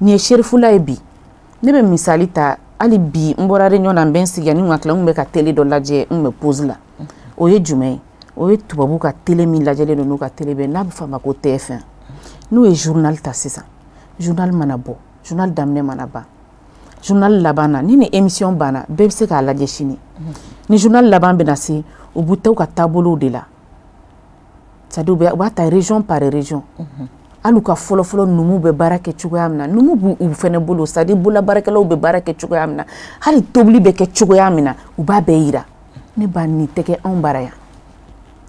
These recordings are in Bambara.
Nin ye Cherifula ye bi. Ne bɛ misali ta hali bi, n bɔra réunion na, n bɛ n sigi ni n ka tila, n bɛ ka télé dɔ lajɛ, n bɛ pause la. O ye jumɛn ye? O ye tubabu ka télé min lajɛlen don n'u ka télé bɛ, n'a bɛ f'a ma ko TF1. N'u ye journal ta sisan, journal mana bɔ, journal daminɛ mana ban, journal laban na, ni émission banna, bɛɛ bɛ se k'a lajɛ sini. Ni journal laban bɛna se, u bɛ taa u ka taabolow de la, c'est à dire u b'a ta région par région. Hali u ka fɔlɔfɔlɔ numuw bɛ baara kɛ cogoya min na, numu b'u fɛnɛ bolo, c'est à dire bololabaarakɛlaw bɛ baara kɛ cogoya min na, hali tobili bɛ kɛ cogoya min na, u b'a bɛɛ yira. Ne ba, nin tɛ kɛ anw bara yan.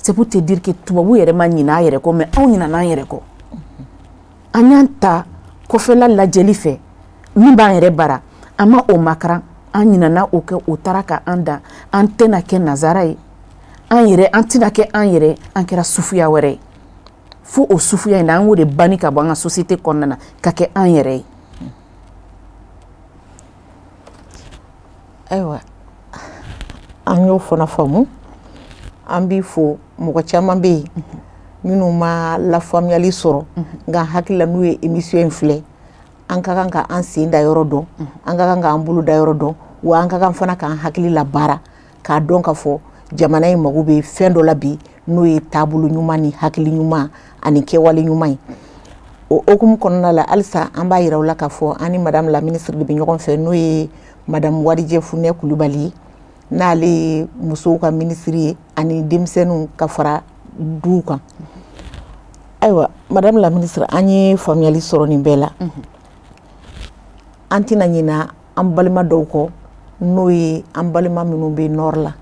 C'est pour te dire que tubabu yɛrɛ ma ɲinɛ a yɛrɛ kɔ, mais anw ɲinɛna an yɛrɛ kɔ. An y'an ta kɔfɛla lajɛli fɛ, min b'an yɛrɛ bara, an ma o makaran, an ɲinɛna o kɛ, o taara ka an dan. An tɛna kɛ nazara ye, an yɛrɛ, an tɛna kɛ an yɛrɛ, an kɛra sufuya wɛrɛ ye. Fo o sufuya in na, an k'o de banni ka bɔ an ka société kɔnɔna na ka kɛ an yɛrɛ ye. Ayiwa, an y'o fana faamu. An b'i fo. Mɔgɔ caman bɛ yen minnu ma lafaamuyali sɔrɔ, nka hakili la n'u ye émission in filɛ, an ka kan ka an sen da yɔrɔ dɔn, an ka kan k'an bolo da yɔrɔ dɔn, wa an ka kan fana k'an hakili labaara k'a dɔn k'a fɔ jamana in mago bɛ fɛn dɔ la bi, n'o ye taabolo ɲuman ni hakili ɲuman ani kɛwale ɲuman ye. O hokumu kɔnɔna la, halisa an b'a yira u la k'a fɔ an ni madame la ministre de bɛ ɲɔgɔn fɛ, n'o ye madame Warijɛ Funɛ Kulubali ye, n'ale ye musow ka minisiri ye ani denmisɛnninw ka fara duw kan. Ayiwa, madame la ministre, an ye faamuyali sɔrɔ nin bɛɛ la. An tɛna ɲina an balima dɔw kɔ, n'o ye an balima minnu bɛ nord la,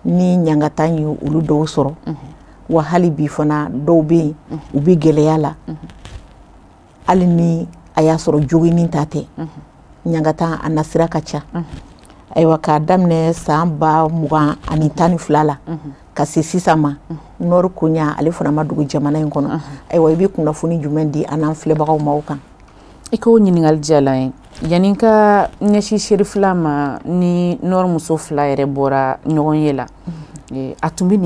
ni ɲangata ye olu dɔw sɔrɔ, wa hali bi fana dɔw bɛ yen, u bɛ gɛlɛya la, hali ni a y'a sɔrɔ joginin ta tɛ, ɲangata a nasira ka ca. Ayiwa, k'a daminɛ san 2012 la ka se sisan ma, nord koɲa ale fana ma dogo jamana in kɔnɔ. Ayiwa, i bɛ kunnafoni jumɛn di an n'an filɛbagaw ma o kan? I k'o ɲininkali diyara n ye. Yanni n ka ɲɛsin Cherifula ma, ni nord muso fila yɛrɛ bɔra ɲɔgɔn ye la, a tun bɛ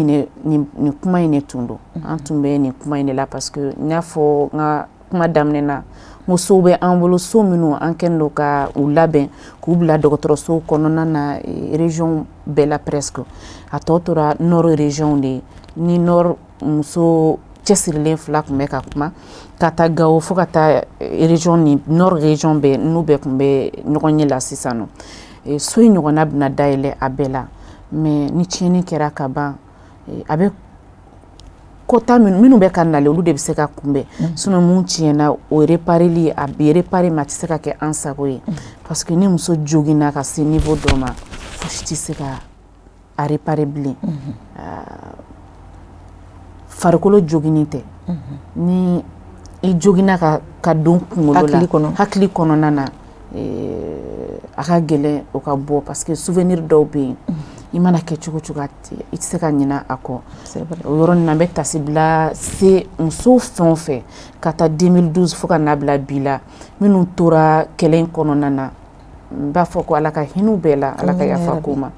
nin kuma in de tun don. An tun bɛ nin kuma in de la, parce que n y'a fɔ n ka kuma daminɛ na, musow bɛ an bolo, so minnu an kɛlen don ka u labɛn k'u bila dɔgɔtɔrɔso kɔnɔna na, région bɛɛ la presque. A tɔ tora nord région de ye. Ni nord muso cɛsirilen fila tun bɛ ka kuma ka taa Gawo fo ka taa région ni nord région bɛɛ, n'u bɛɛ tun bɛ ɲɔgɔn ye la sisan nɔ. So in ɲɔgɔnna bɛna dayɛlɛ a bɛɛ la, mais ni tiɲɛni kɛra ka ban, a bɛ kɔta minnu bɛ ka nalen, olu de bɛ se ka kunbɛn. Sinon mun tiɲɛna, o répareli, a bɛ réparer, mais a tɛ se ka kɛ an sago ye, parce que ni muso joginna ka se niveau dɔ ma, fosi tɛ se ka a réparer bilen. Farikolo joginin tɛ, ni i joginna ka don kunkolo la, hakili kɔnɔna na, a ka gɛlɛn o ka bɔ, parce que souvenir dɔw bɛ yen, i mana kɛ cogo cogo, i tɛ se ka ɲinɛ a kɔ. O yɔrɔnin na, n bɛ tasibila se muso fɛn o fɛn ka taa 2012 fo ka n'a bila bi la, minnu tora kɛlɛ in kɔnɔna na, n b'a fɔ ko Ala ka hinɛ bɛɛ la, Ala ka yafa k'u ma.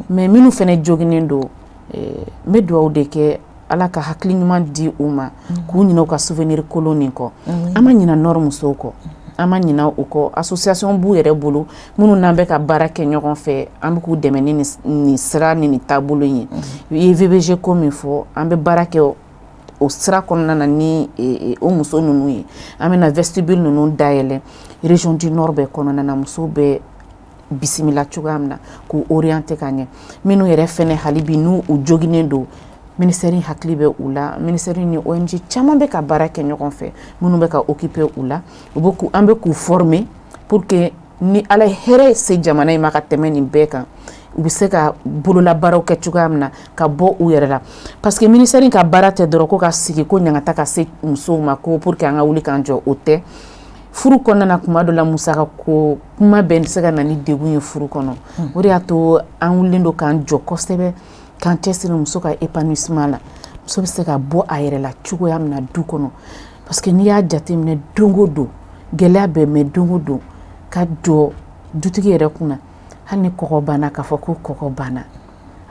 Mais minnu fana joginen don, n bɛ dugawu de kɛ Ala ka hakili ɲuman di u ma, k'u ɲinɛ u ka souvenir kolon nin kɔ. An ma ɲinɛ nord musow kɔ, an ma ɲinɛ u kɔ. Association b'u yɛrɛ bolo minnu n'an bɛ ka baara kɛ ɲɔgɔn fɛ, an bɛ k'u dɛmɛ ni nin sira ni nin taabolo in ye. I ye VBG ko min fɔ, an bɛ baara kɛ o sira kɔnɔna na ni o muso ninnu ye. An bɛna vestibule ninnu dayɛlɛ région du nord bɛɛ kɔnɔna na, musow bɛɛ bisimila cogoya min na, k'u orienter ka ɲɛ. Minnu yɛrɛ fɛnɛ hali bi n'u u joginen don, ministère hakili bɛ u la. Ministère ni ONG caman bɛ ka baara kɛ ɲɔgɔn fɛ, minnu bɛ ka occuper u la, u bɛ an bɛ k'u former pour que ni Ala ye hɛrɛ se jamana in ma ka tɛmɛ nin bɛɛ kan, u bɛ se ka bololabaaraw kɛ cogoya min na ka bɔ u yɛrɛ la. Parce que ministère ka baara tɛ dɔrɔn ko ka sigi ko ɲangata ka se musow ma, ko pour que an ka wuli k'an jɔ, o tɛ. Furu kɔnɔna na, kuma dɔ la, musaka ko kuma bɛɛ bɛ se ka na ni degun ye furu kɔnɔ. O de y'a to an wulilen don k'an jɔ kosɛbɛ, k'an cɛsiri muso ka épanouissement la, muso bɛ se ka bɔ a yɛrɛ la cogoya min na du kɔnɔ. Parce que n'i y'a jateminɛ, don o don gɛlɛya bɛ, mais don o don ka jɔ dutigi yɛrɛ kunna, hali ni kɔgɔ banna, k'a fɔ ko kɔgɔ banna,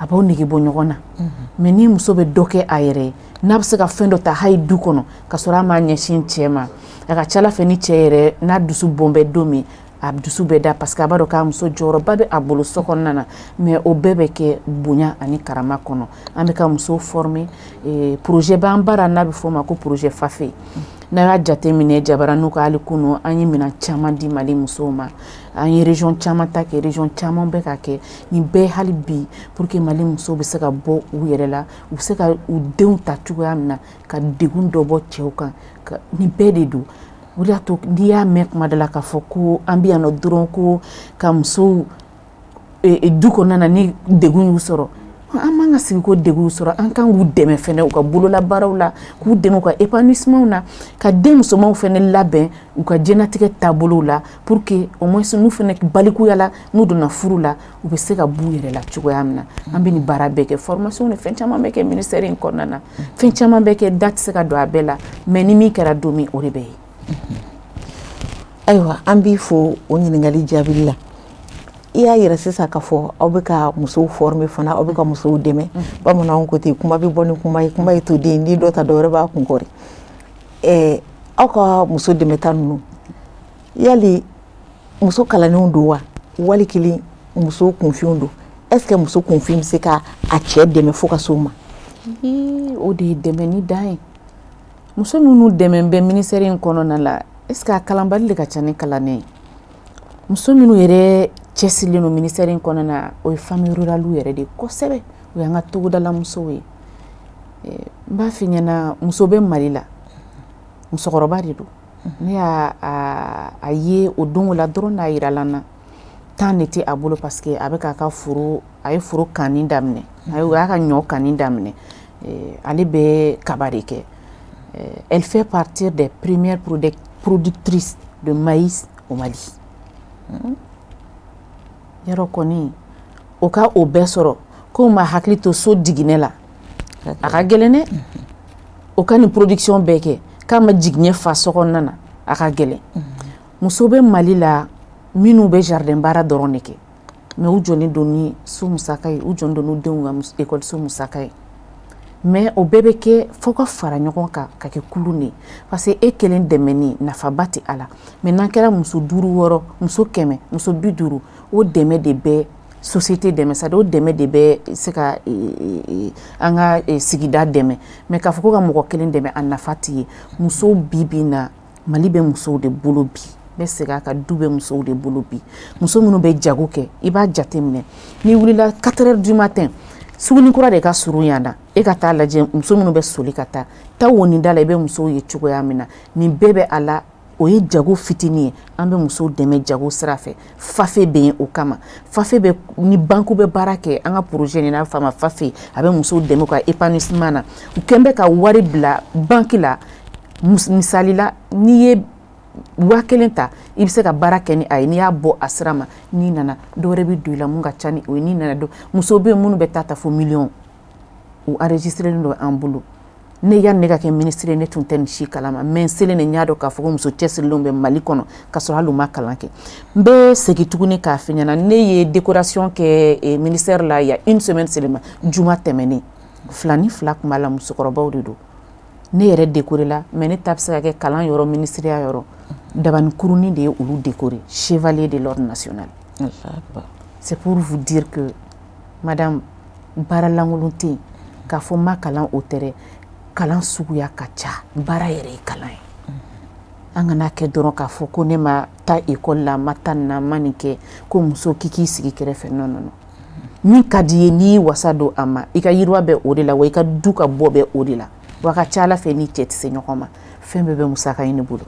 a b'aw nege bɔ ɲɔgɔn na. Mais ni muso bɛ dɔ kɛ a yɛrɛ ye, n'a bɛ se ka fɛn dɔ ta hali du kɔnɔ ka sɔrɔ a m'a ɲɛsin cɛ ma, A ka ca ala fɛ, ni cɛ yɛrɛ n'a dusu bɔn bɛ don min, a dusu bɛ da, parce que a b'a dɔn k'a muso jɔyɔrɔba bɛ a bolo so kɔnɔna na. Mais o bɛɛ bɛ kɛ bonya ani karama kɔnɔ. An bɛ ka musow former. Projet b'an bara n'a bɛ f'o ma ko projet FAFE. N'a y'a jateminɛ jabaraninw ka, hali kunun an ye minɛn caman di Mali musow ma. An ye région caman ta kɛ, région caman bɛ ka kɛ nin bɛɛ hali bi, pour que Mali musow bɛ se ka bɔ u yɛrɛ la, u bɛ se ka u denw ta cogoya min na, ka degun dɔ bɔ cɛw kan. Nin bɛɛ de don. O de y'a to n'i y'a mɛn kuma dɔ la k'a fɔ ko an bɛ yan nɔ dɔrɔn ko ka musow du kɔnɔna na, ni degun y'u sɔrɔ, an man ka sigi ko degun sɔrɔ. An kan k'u dɛmɛ fɛnɛ u ka bololabaaraw la, k'u dɛmɛ u ka épanouissement na, ka den musomanw fɛnɛ labɛn u ka diɲɛlatigɛ taabolow la, pour que au moins n'u fɛnɛ balikuya la, n'u donna furu la, u bɛ se ka b'u yɛrɛ la cogoya min na. An bɛ nin baara bɛɛ kɛ, formation ni fɛn caman bɛ kɛ ministère in kɔnɔna na. Fɛn caman bɛ kɛ, da tɛ se ka don a bɛɛ la, mais ni min kɛra don min, o de bɛ ye. Ayiwa, an b'i fo o ɲininkali jaabili la. I y'a yira sisan k'a fɔ aw bɛ ka musow former fana, aw bɛ ka musow dɛmɛ. Bamananw ko ten, kuma bɛ bɔ ni kuma ye, kuma ye to den ni dɔ ta, dɔ wɛrɛ b'a kun kɔri. Aw ka muso dɛmɛta ninnu, yali muso kalannenw don wa, wali kelen muso kunfinw don? Est ce que muso kunfin bɛ se ka a cɛ dɛmɛ fo ka s'o ma? O de ye dɛmɛni dan ye. Muso minnu dɛmɛ bɛ ministère in kɔnɔna la, est ce que a kalanbali de ka ca ni kalannen ye? Muso minnu yɛrɛ cɛsirilen don ministère in kɔnɔna na, o ye famille rurale yɛrɛ de ye kosɛbɛ, o y'an ka togodala musow ye. N b'a f'i ɲɛna, muso bɛ Mali la, musokɔrɔba de don. Ne y'a a ye o don la dɔrɔn, n'a yirala n na, temps de tɛ a bolo, parce que a bɛ k'a ka foro, a ye foro kanni daminɛ, a y'a ka ɲɔ kanni daminɛ, ale bɛ kaba de kɛ. Elle fait partie des premières productrices de maïs au Mali. Yɔrɔ kɔni, o ka o bɛɛ sɔrɔ ko ma hakili to so jiginɛ la, a ka gɛlɛn dɛ. O ka nin production bɛɛ kɛ k'a ma jiginɛ fa so kɔnɔna na, a ka gɛlɛn. Muso bɛ Mali la minnu bɛ jardin baara dɔrɔn de kɛ, mais u jɔlen don ni so musaka ye, u jɔlen don n'u denw ka ekɔliso musaka ye. Mais o bɛɛ bɛ kɛ fo ka fara ɲɔgɔn kan ka kɛ kulu de ye, parce que e kelen dɛmɛni nafaba tɛ a la. Mais n'an kɛra muso 5, 6, muso 100, muso 50, o dɛmɛ de bɛ société dɛmɛ, c'est à dire o dɛmɛ de bɛ se ka an ka sigida dɛmɛ. Mais k'a fɔ ko ka mɔgɔ kelen dɛmɛ, a nafa tɛ ye. Musow bi bi in na, Mali bɛ musow de bolo bi. N bɛ segin a kan, du bɛ musow de bolo bi. Muso minnu bɛ jago kɛ, i b'a jateminɛ, n'i wulila 4 heures du matin, suguni kura de ka surun yan na, e ka taa lajɛ muso minnu bɛ soli ka taa taa woninda la, i bɛ musow ye cogoya min na. Nin bɛɛ bɛ a la, o ye jago fitinin ye. An bɛ musow dɛmɛ jago sira fɛ. FAFE bɛ yen o kama. FAFE bɛ ni banque bɛ baara kɛ. An ka projet nin n'a bɛ f'a ma FAFE, a bɛ musow dɛmɛ u ka épanouissement na. U kɛn bɛ ka wari bila banque la. Misali la, n'i ye 1000 ta, i bɛ se ka baara kɛ ni a ye. N'i y'a bɔ a sira ma, n'i nana, dɔwɛrɛ bɛ don i la mun ka ca ni o ye. N'i nana don, musow bɛ yen minnu bɛ taa ta fo miliyɔn, u enregistré don an bolo. Ne, yanni ne ka kɛ ministre ye, ne tun tɛ nin si kalama, mais n selen de, n y'a dɔn k'a fɔ ko muso cɛsirilenw bɛ Mali kɔnɔ k'a sɔrɔ hali u ma kalan kɛ. N bɛ segin tuguni k'a f'i ɲɛna, ne ye décoration kɛ ministère la il y a une semaine seulement, juma tɛmɛnen. Fila ni fila tun b'a la, musokɔrɔbaw de don. Ne yɛrɛ décoré la, mais ne ta bɛ se ka kɛ kalan yɔrɔ, ministériya yɔrɔ. Dabani kurunin de ye olu décoré, chevalier de l'ordre national. C'est pour vous dire que, madame, baara lankolon tɛ yen k'a fɔ n ma kalan, o tɛ dɛ. Kalan suguya ka ca, baara yɛrɛ ye kalan ye. An kana kɛ dɔrɔn k'a fɔ ko ne ma taa ekɔli la, n ma taa nin na, n ma nin kɛ, ko muso k'i k'i sigi kɛrɛfɛ. Non, non, non. Min ka di ye, n'i y'i wasa don a ma, i ka yiriwa bɛ o de la, wa i ka du ka bɔ bɛ o de la. Wa a ka ca Ala fɛ, n'i cɛ tɛ se ɲɔgɔn ma, fɛn bɛɛ bɛ musaka ɲini bolo.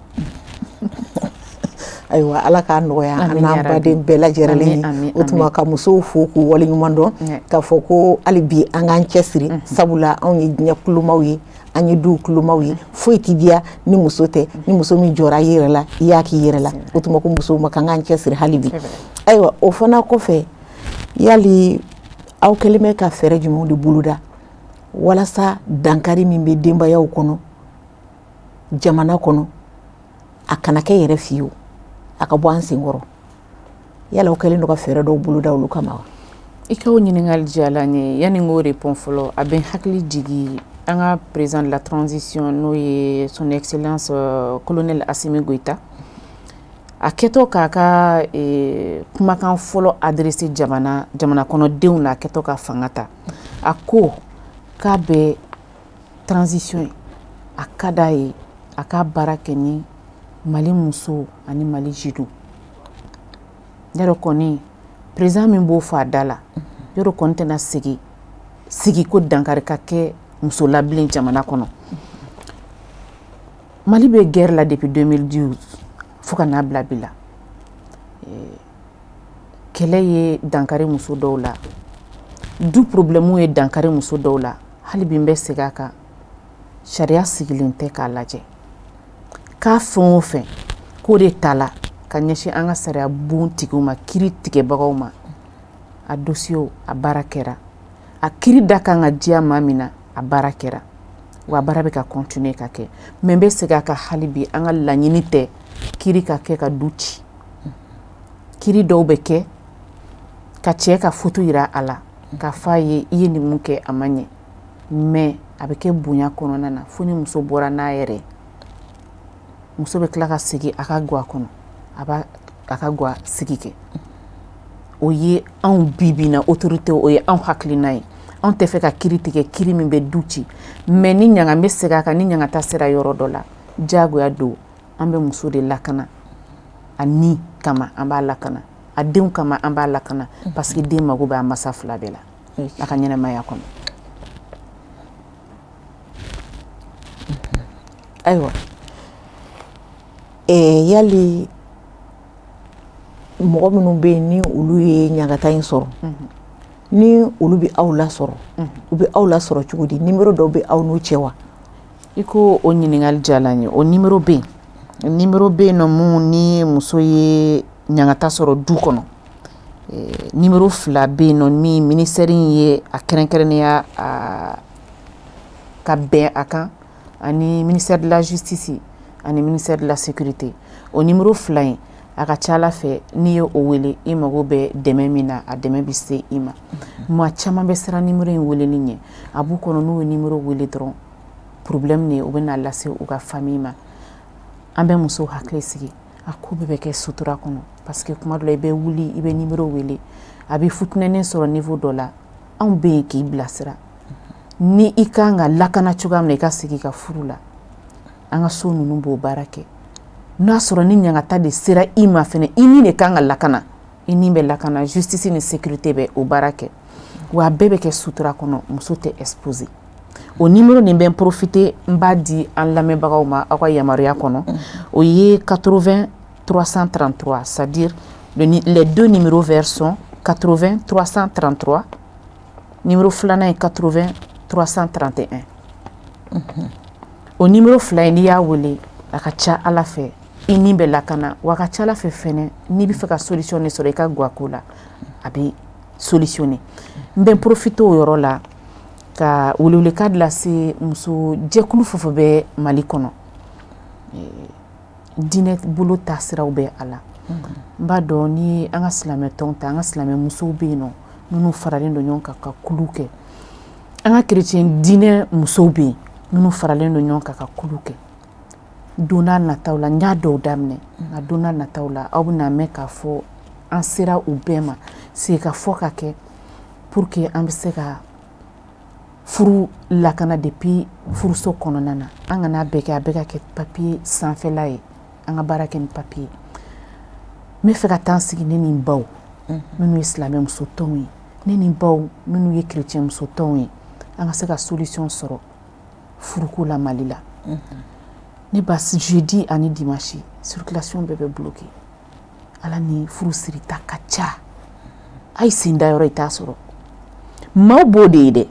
Ayiwa, Ala k'a nɔgɔya an n'an baden bɛɛ lajɛlen ye. O tuma ka musow fo k'u waleɲuman dɔn, k'a fɔ ko hali bi an k'an cɛsiri, sabula anw ye diɲɛ kulomaw ye, an ye duw kulomaw ye. Foyi tɛ diya ni muso tɛ. Ni muso min jɔra i yɛrɛ la, i y'a k'i yɛrɛ la. O tuma ko musow ma k'an k'an cɛsiri hali bi. Ayiwa, o fana kɔfɛ, yali aw kɛlen bɛ ka fɛɛrɛ jumɛnw de boloda walasa dankari min bɛ denbayaw kɔnɔ jamana kɔnɔ, a kana kɛ yɛrɛ fiyewu, a ka bɔ an senkɔrɔ? Yala aw kɛlen don ka fɛɛrɛ dɔw boloda olu kama wa? I ka o ɲininkali diyara n ye. Yanni n k'o répond fɔlɔ, a bɛ n hakili jigin An ka président de la transition, n'o ye son excellence colonel Assimi Goïta, a kɛtɔ k'a ka kumakan fɔlɔ adressé jamana kɔnɔdenw na, a kɛtɔ ka fanga ta, a ko k'a bɛ transition ye, a ka d'a ye a ka baara kɛ ni Mali musow ani Mali jeunes. Yɔrɔ kɔni, président min b'o fɔ a da la, yɔrɔ kɔni tɛna sigi sigi ko dankari ka kɛ muso la bilen jamana kɔnɔ. Mali bɛ guerre la depuis 2012 fo ka n'a bila bi la. Kɛlɛ ye dankari muso dɔw la, du problème ye dankari muso dɔw la. Hali bi n bɛ segin a kan, sariya sigilen tɛ k'a lajɛ k'a fɛn o fɛn k'o de ta la ka ɲɛsin an ka sariya bon tigiw ma, kiiri tigɛbagaw ma. A dossier, a baara kɛra, a kiiri da kan ka diya maa min na, a baara kɛra, wa a baara bɛ ka continuer ka kɛ. Mais n bɛ segin a kan hali bi, an ka laɲini tɛ kiiri ka kɛ ka du ci. Kiiri dɔw bɛ kɛ ka cɛ ka faute yira a la, k'a f'a ye i ye nin mun kɛ, a ma ɲɛ, mais a bɛ kɛ bonya kɔnɔna na, fo ni muso bɔra n'a yɛrɛ ye. Muso bɛ tila ka segin a ka ga kɔnɔ, a b'a a ka ga sigi kɛ. O ye anw bi bi na autorité, o ye anw hakilina ye. Anw tɛ fɛ ka kiiri tigɛ, kiiri min bɛ du ci. Mais ni ɲanga, n bɛ segin a kan, ni ɲangata sera yɔrɔ dɔ la, diyagoya don, an bɛ muso de lakana. A ni kama an b'a lakana, a denw kama an b'a lakana, parce que den mago bɛ a masa fila bɛɛ la a ka ɲɛnɛmaya kɔnɔ. Ayiwa, yali mɔgɔ minnu bɛ yen ni olu ye ɲangata in sɔrɔ, ni olu bɛ aw lasɔrɔ, u bɛ aw lasɔrɔ cogo di? Nimero dɔw bɛ aw n'u cɛ wa? I ko o ɲininkali diyara n ye. O nimero bɛ yen, nimero bɛ yen nɔ mun ni muso ye ɲangata sɔrɔ du kɔnɔ. Nimero fila bɛ yen nɔ min ministère in ye a kɛrɛnkɛrɛnnenya a ka bɛn a kan ani ministère de la justice ani ministère de la sécurité. O nimero fila in, a ka ca Ala fɛ, n'i ye o wele, i mago bɛ dɛmɛ min na, a dɛmɛ bɛ se i ma. Maa caman bɛ siran nimero in weleli ɲɛ. A b'u kɔnɔ, n'u ye nimero wele dɔrɔn, problème de u bɛ n'a lase u ka famille ma. An bɛ musow hakili sigi, a ko bɛɛ bɛ kɛ sutura kɔnɔ, parce que kuma dɔ la, i bɛ wuli, i bɛ nimero wele, a bɛ futinɛnen sɔrɔ niveau dɔ la. Anw bɛ yen k'i bilasira ni i kan ka lakana cogoya min na i ka segin i ka furu la. An ka so ninnu b'o baara kɛ. N'a sɔrɔ ni ɲangata de sera i ma fɛnɛ, i ni de kan ka lakana, i ni bɛ lakana, justice ni sécurité bɛ o baara kɛ, wa a bɛɛ bɛ kɛ sutura kɔnɔ, muso tɛ exposer. O nimero nin bɛ n profiter, n b'a di an lamɛnbagaw ma aw ka yamaruya kɔnɔ. O ye 80 333, c'est-à-dire les deux numéros verts sont 80 333, numéro filanan ye 80 331. O numéro fila in, n'i y'a wele, a ka ca Ala fɛ, i ni bɛ lakana, wa a ka ca Ala fɛ fɛnɛ, n'i bɛ fɛ ka solution de sɔrɔ i ka guwako la, a bɛ solutionner. N bɛ profiter o yɔrɔ la ka welewelekan lase muso jɛkulu fɛn fɛn bɛ Mali kɔnɔ, diinɛ bolo taasiraw bɛ a la. N b'a dɔn ni an ka silamɛ tɔnw ta, an ka silamɛ musow bɛ yen nɔ minnu faralen don ɲɔgɔn kan ka kulu kɛ, an ka chrétien diinɛ musow bɛ yen minnu faralen don ɲɔgɔn kan ka kulu kɛ. Don n'a nataw la, n y'a dɔw daminɛ, nka don n'a nataw la, aw bɛna mɛn k'a fɔ an sera u bɛɛ ma sigikafɔ ka kɛ pour que an bɛ se ka furu lakana depuis furuso kɔnɔna na. An kana bɛɛ kɛ, a bɛɛ ka kɛ papier sanfɛla ye, an ka baara kɛ ni papier. N bɛ fɛ ka taa n sigi ne ni n baw minnu ye silamɛ muso tɔnw ye, ne ni n baw minnu ye chrétien muso tɔnw ye, an ka se ka solution sɔrɔ furuko la Mali la. Ne ba, jeudi ani dimanche, circulation bɛɛ bɛ bloqué. Ala ni furu sirita ka ca, a ye sen da yɔrɔ i t'a sɔrɔ, maaw b'o de ye dɛ.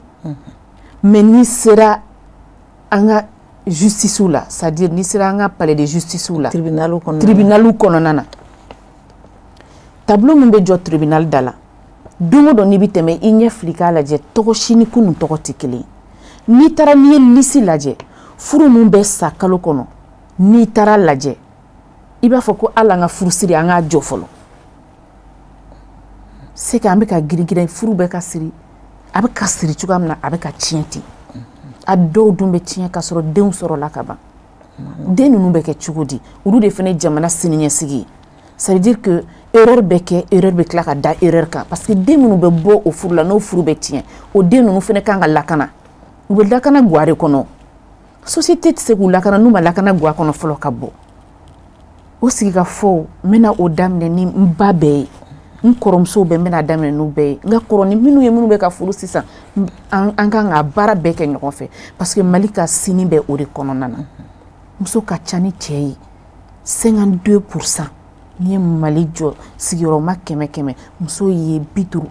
Mais n'i sera an ka justice la, c'est à dire n'i sera an ka palais de justice la, tribunal kɔnɔna, tribunal kɔnɔna na, tableau min bɛ jɔ tribunal da la, don o don n'i bɛ tɛmɛ, i ɲɛ fili k'a lajɛ, tɔgɔ si ni kunun tɔgɔ tɛ kelen ye. N'i taara, n'i ye liste lajɛ, furu min bɛ sa kalo kɔnɔ, n'i taara lajɛ, i b'a fɔ ko hali an ka furusiri, an k'a jɔ fɔlɔ. C'est que an bɛ ka girin girin, furu bɛ ka siri, a bɛ ka siri cogoya min na, a bɛ ka tiɲɛ ten. A dɔw dun bɛ tiɲɛ k'a sɔrɔ denw sɔrɔla ka ban. Den ninnu bɛ kɛ cogo di? Olu de fana ye jamana siniɲɛsigi ye. Ça veut dire que erreur bɛ kɛ, erreur bɛ tila ka da erreur kan, parce que den minnu bɛ bɔ o furu la, n'o furu bɛ tiɲɛ, o den ninnu fana kan ka lakana. U bɛ lakana guwa de kɔnɔ. Société tɛ se k'u lakana n'u ma lakana guwa kɔnɔ fɔlɔ ka bɔ. O sigikafɔw, n bɛna o daminɛ ni n ba bɛɛ ye, n kɔrɔmusow bɛɛ, n bɛna daminɛ n'u bɛɛ ye. N ka kɔrɔ ni minnu ye, minnu bɛ ka furu sisan, an kan ka baara bɛɛ kɛ ɲɔgɔn fɛ, parce que Mali ka sini bɛ o de kɔnɔna na. Muso ka ca ni cɛ ye 52%. N'i ye Mali jɔ sigiyɔrɔma 100 100, muso ye 52.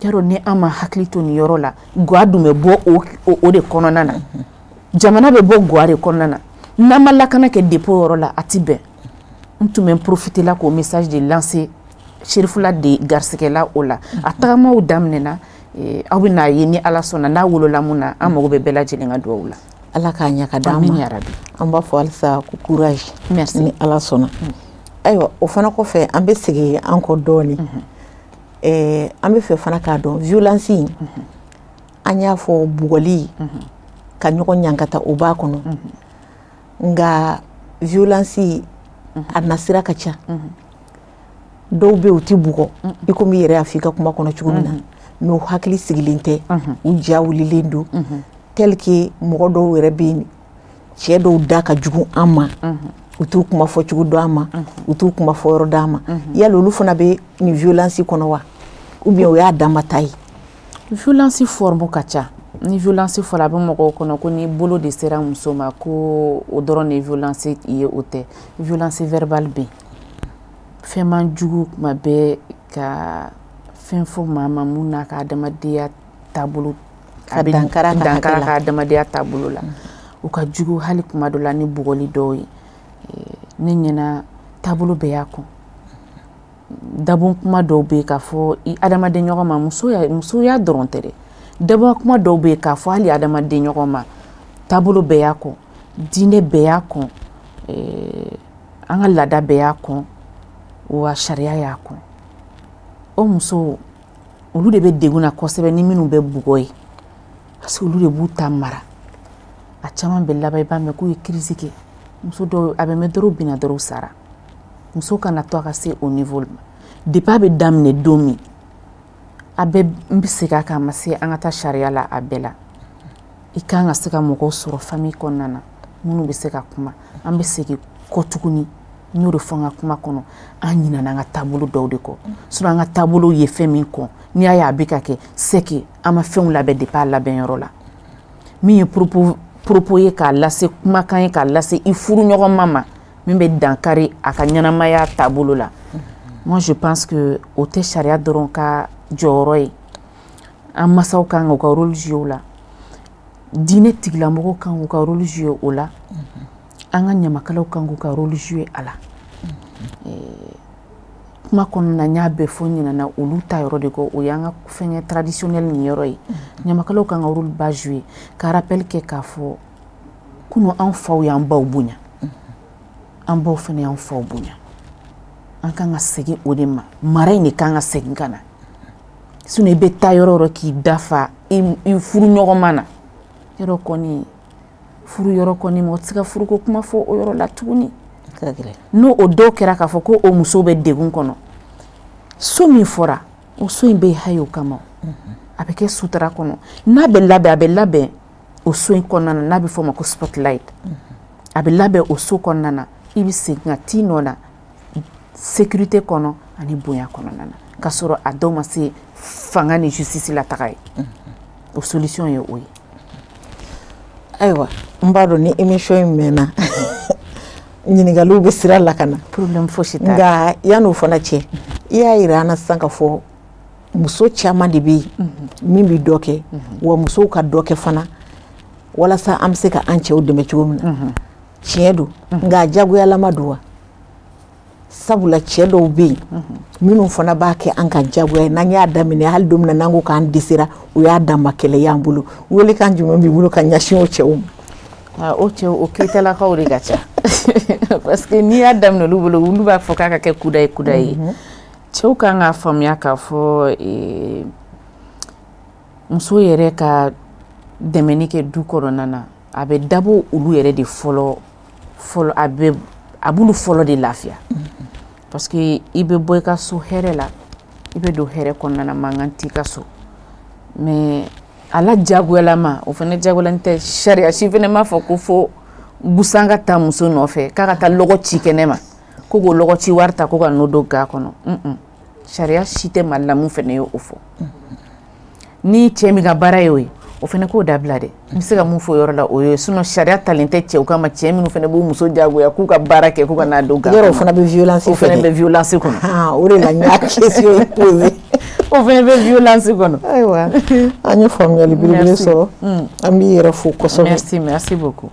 Yarɔ, ni an ma hakili to nin yɔrɔ la, guwa dun bɛ bɔ o de kɔnɔna na, jamana bɛ bɔ guwa de kɔnɔna na. N'an ma lakana kɛ depuis o yɔrɔ la, a ti bɛn. N tun bɛ n profiter la k'o message de lancer Serifula de garisigɛla o la. A tagamaw daminɛna, aw bɛ n'a ye ni Ala sɔnna, n'a wolola mun na, an mago bɛ bɛɛ lajɛlen ka dugawu la. Ala k'a ɲɛ ka d'an ma. An b'a fɔ halisa ko courage. Merci. Ni Ala sɔnna. Ayiwa, o fana kɔfɛ, an bɛ segin an kɔ dɔɔnin. An bɛ fɛ fana k'a dɔn, violence in, an y'a fɔ bugɔli ka ɲɔgɔn ɲankata, o b'a kɔnɔ, nka violence a nasira ka ca. Dɔw bɛ yen, u tɛ bugɔ i komi i yɛrɛ y'a fɔ i ka kuma kɔnɔ cogo min na, mais u hakili sigilen tɛ, u ja wulilen don, tel que mɔgɔ dɔw yɛrɛ bɛ yen, cɛ dɔw da ka jugu an ma, u t'u kuma fɔ cogo dɔn an ma, u t'u kuma fɔ yɔrɔ d'an ma. Yali olu fana bɛ nin violence kɔnɔ wa, ou bien o y'a dama ta ye? Violence forme ka ca. Ni violence fɔra, a bɛ mɔgɔw kɔnɔ ko ni bolo de sera muso ma, ko o dɔrɔn de ye violence ye. O tɛ. Violence verbale bɛ yen, fɛn man jugu kuma bɛɛ ka fɛn fɔ maa ma mun n'a ka adamadenya taabolo ka dankara ka dankara ka adamadenya taabolo la, o ka jugu hali kuma dɔ la ni bugɔli dɔw ye. Ne ɲɛna, taabolo bɛɛ y'a kɔn. Dabon kuma dɔw bɛ yen k'a fɔ i adamaden ɲɔgɔn ma, musoya, musoya dɔrɔn tɛ dɛ, dabon kuma dɔw bɛ yen k'a fɔ hali adamaden ɲɔgɔn ma, taabolo bɛɛ y'a kɔn, diinɛ bɛɛ y'a kɔn, an ka laada bɛɛ y'a kɔn, wa sariya y'a kɔn. O musow, olu de bɛ degun na kosɛbɛ ni minnu bɛ bugɔ ye, parce que olu de b'u ta mara. A caman bɛ laban, i b'a mɛn k'u ye crise kɛ. Muso dɔw a bɛ mɛn dɔrɔn, binna dɔrɔn, sara. Muso kana to a ka se o niveau ma. Depuis a bɛ daminɛ don min, a bɛ, n bɛ segin a kan, a ma se an ka taa sariya la, a bɛɛ la i kan ka se ka mɔgɔw sɔrɔ famille kɔnɔna na minnu bɛ se ka kuma. An bɛ segin kɔ tuguni, n y'o de fɔ n ka kuma kɔnɔ, an ɲinɛna an ka taabolo dɔw de kɔ. Sinon an ka taabolo ye fɛn min kɔn, n'i y'a ye a bɛ ka kɛ, c'est que an ma fɛnw labɛn depuis a labɛnyɔrɔ la. Min ye propos ye k'a lase, kumakan ye k'a lase i furuɲɔgɔnma ma, min bɛ dankari a ka ɲɛnamaya taabolo la, moi je pense que o tɛ sariya dɔrɔn ka jɔyɔrɔ ye. An masaw kan k'u ka rôle jouer o la, diinɛ tigilamɔgɔw kan k'u ka rôle jouer o la, an ka ɲamakalaw kan k'u ka rôle jouer a la. Kuma kɔnɔna na, n y'a bɛɛ fɔ, n ɲinɛna olu ta yɔrɔ de kɔ, o y'an ka fɛngɛ traditionnel nin yɔrɔ ye. Ɲamakalaw kan ka rôle ba jouer, ka rappel kɛ k'a fɔ kunun an faw y'an baw bonya, an baw fana y'an faw bonya. An kan ka segin o de ma, mara in de kan ka segin ka na. Sinon i bɛ taa yɔrɔ o yɔrɔ k'i dafa i furu ɲɔgɔnma na, yɔrɔ kɔni, furu yɔrɔ kɔni, mɔgɔ tɛ se ka furuko kuma fɔ o yɔrɔ la tuguni. N'o o dɔw kɛra k'a fɔ ko o muso bɛ degun kɔnɔ, so min fɔra, o so in bɛ yen hali o kama, a bɛ kɛ sutura kɔnɔ. N'a bɛ labɛn, a bɛ labɛn o so in kɔnɔna na, n'a bɛ fɔ o ma ko spotlight, a bɛ labɛn o so kɔnɔna na. I bɛ segin ka t'i nɔ na sécurité kɔnɔ ani bonya kɔnɔna na, k'a sɔrɔ a dɔw ma se fanga ni justice la taga ye. O solution ye o ye. Ayiwa, n b'a dɔn ni émission in mɛnna, ɲininkaliw bɛ sira la ka na. Problème fosi t'a. Nka yan'o fana cɛ, i y'a yira an na sisan ka fɔ muso caman de bɛ yen min bɛ dɔ kɛ, wa musow ka dɔ kɛ fana walasa an bɛ se ka an cɛw dɛmɛ cogo min na. Tiɲɛ don, nka a jagoyalama don wa? Sabula cɛ dɔw bɛ yen minnu fana b'a kɛ an ka jagoya ye. N'an y'a daminɛ, hali don min na n'an ko k'an dɛsɛra, o y'a dama kɛlɛ y'an bolo. Welekan jumɛn b'i bolo ka ɲɛsin o cɛw ma? O cɛw, o keyitalakaw de ka ca, parce que n'i y'a daminɛ olu bolo, olu b'a fɔ k'a ka kɛ kuda ye, kuda ye. Cɛw kan k'a faamuya k'a fɔ muso yɛrɛ ka Dɛmɛni kɛ du kɔnɔna na, a bɛ dabɔ olu yɛrɛ de fɔlɔ fɔlɔ, a b'olu fɔlɔ de lafiya, parce que i bɛ bɔ i ka so hɛrɛ la, i bɛ don hɛrɛ kɔnɔna na, mankan t'i ka so. Mais a la jagoyalama, o fana jagoyalen tɛ. Sariya si fana m'a fɔ ko fo busan ka taa muso nɔfɛ k'a ka taa lɔgɔ ci kɛnɛ ma, ko k'o lɔgɔ ci wari ta ko ka n'o don ga kɔnɔ. Sariya si tɛ Mali la mun fana ye o fɔ. Ni cɛ min ka baara ye o ye, o fana k'o dabila dɛ. N bɛ se ka mun fɔ o yɔrɔ la, o ye. Sinon sariya talen tɛ cɛw kama, cɛ minnu fana b'u muso jagoya k'u ka baara kɛ, k'u ka n'a don ga kɔnɔ. Yɔrɔ o fana bɛ violence. O fana bɛ violence kɔnɔ. O de la n y'a question posé. O fana bɛ violence kɔnɔ. Ayiwa, an ye faamuyali belebele sɔrɔ. An b'i yɛrɛ fo kosɛbɛ. Merci, merci beaucoup.